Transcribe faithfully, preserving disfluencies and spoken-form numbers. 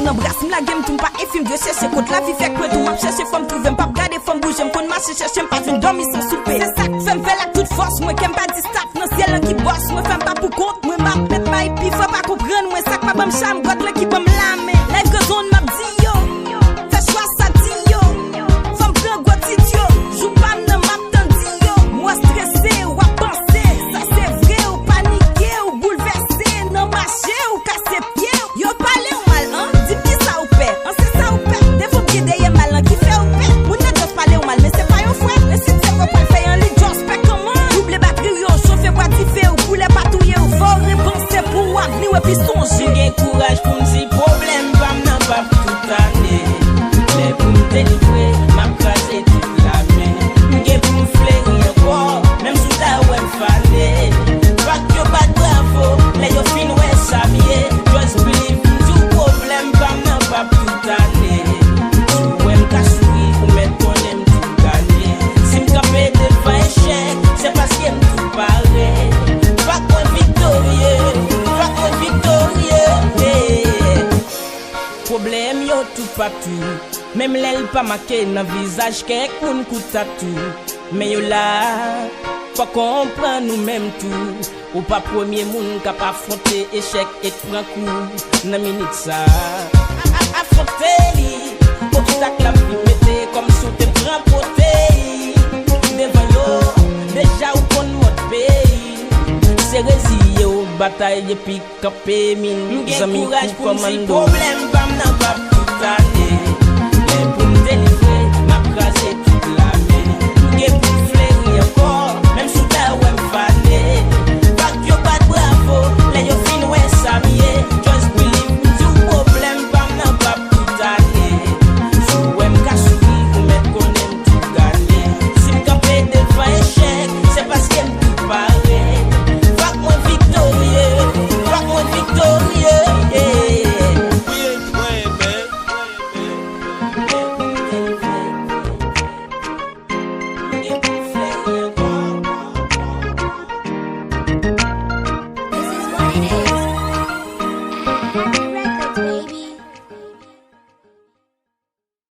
Nan bras m lage m tou, m pa enfim dwe chèche. Kot lavi fèk mwen tou, m ap chèche fò m twouve. M p ap gade fò m bouje, m konn mache chèche. M pa vin dòmi san soupe. Se sa k fè m fè l ak tout fòs mwen. Kè m pa di stop, nan syèl lan ki bòs mwen. Fè m pa pou kont mwen, m ap met may pi fò. Pa konprann mwen, sa k pa ban m cham, God lan ki ban m lamen. Life goes on, m ap di yo. Fè chwa sa di yo. Fò m pran gwo tit yo. Jou pa m nan, m ap tann di yo. M wè strese, w ap panse. Sa se vre, ou panike, ou boulvèse. Nan mache, ou kase pye w. Yo pale w mal, an? Di m kisa ou pè? An, se sa ou pè? Devan byen dèyè mal lan ki fè ou pè. Moun nan just pale w mal, men se pa yon frè. Men si Dyab pral fè yon li just pè kòman? Double batri w yo, chofe bwa dife w, koulè pa touye w. Fò w repanse pou w avni w epi sonje. M gen kouraj pou m di pwoblèm pa m nan p ap tout ane. Lè pou m delivre, m ap kraze tout lame. M gen pou m fleri ankò, menm si w ta wè m fane. Bat yo bat bravo, lè yo fin wè sa m ye. Just believe, m di w pwoblèm pa m nan p ap tout ane. Si w wè m ka souri, ou mèt konnen m tou ganye. Si m kanpe devan echèk, se paske m tou pare. Fòk mwen viktorye, fòk mwen viktorye, yeah. Pwoblèm yo toupatou, menm lè l pa make nan vizaj kèk moun kou tatou. Men yo la, fò konprann ou menm tou. Ou pa premye moun k ap afwonte echèk e k pran kou nan minit sa. A-, a-, afwonte li, obstak l ap vin mete kòmsi w te pran pwoteyin. Devan yo, deja ou konn mòd peyi. Se reziye w, batay epi kanpe min. M gen kouraj pou m di pwoblèm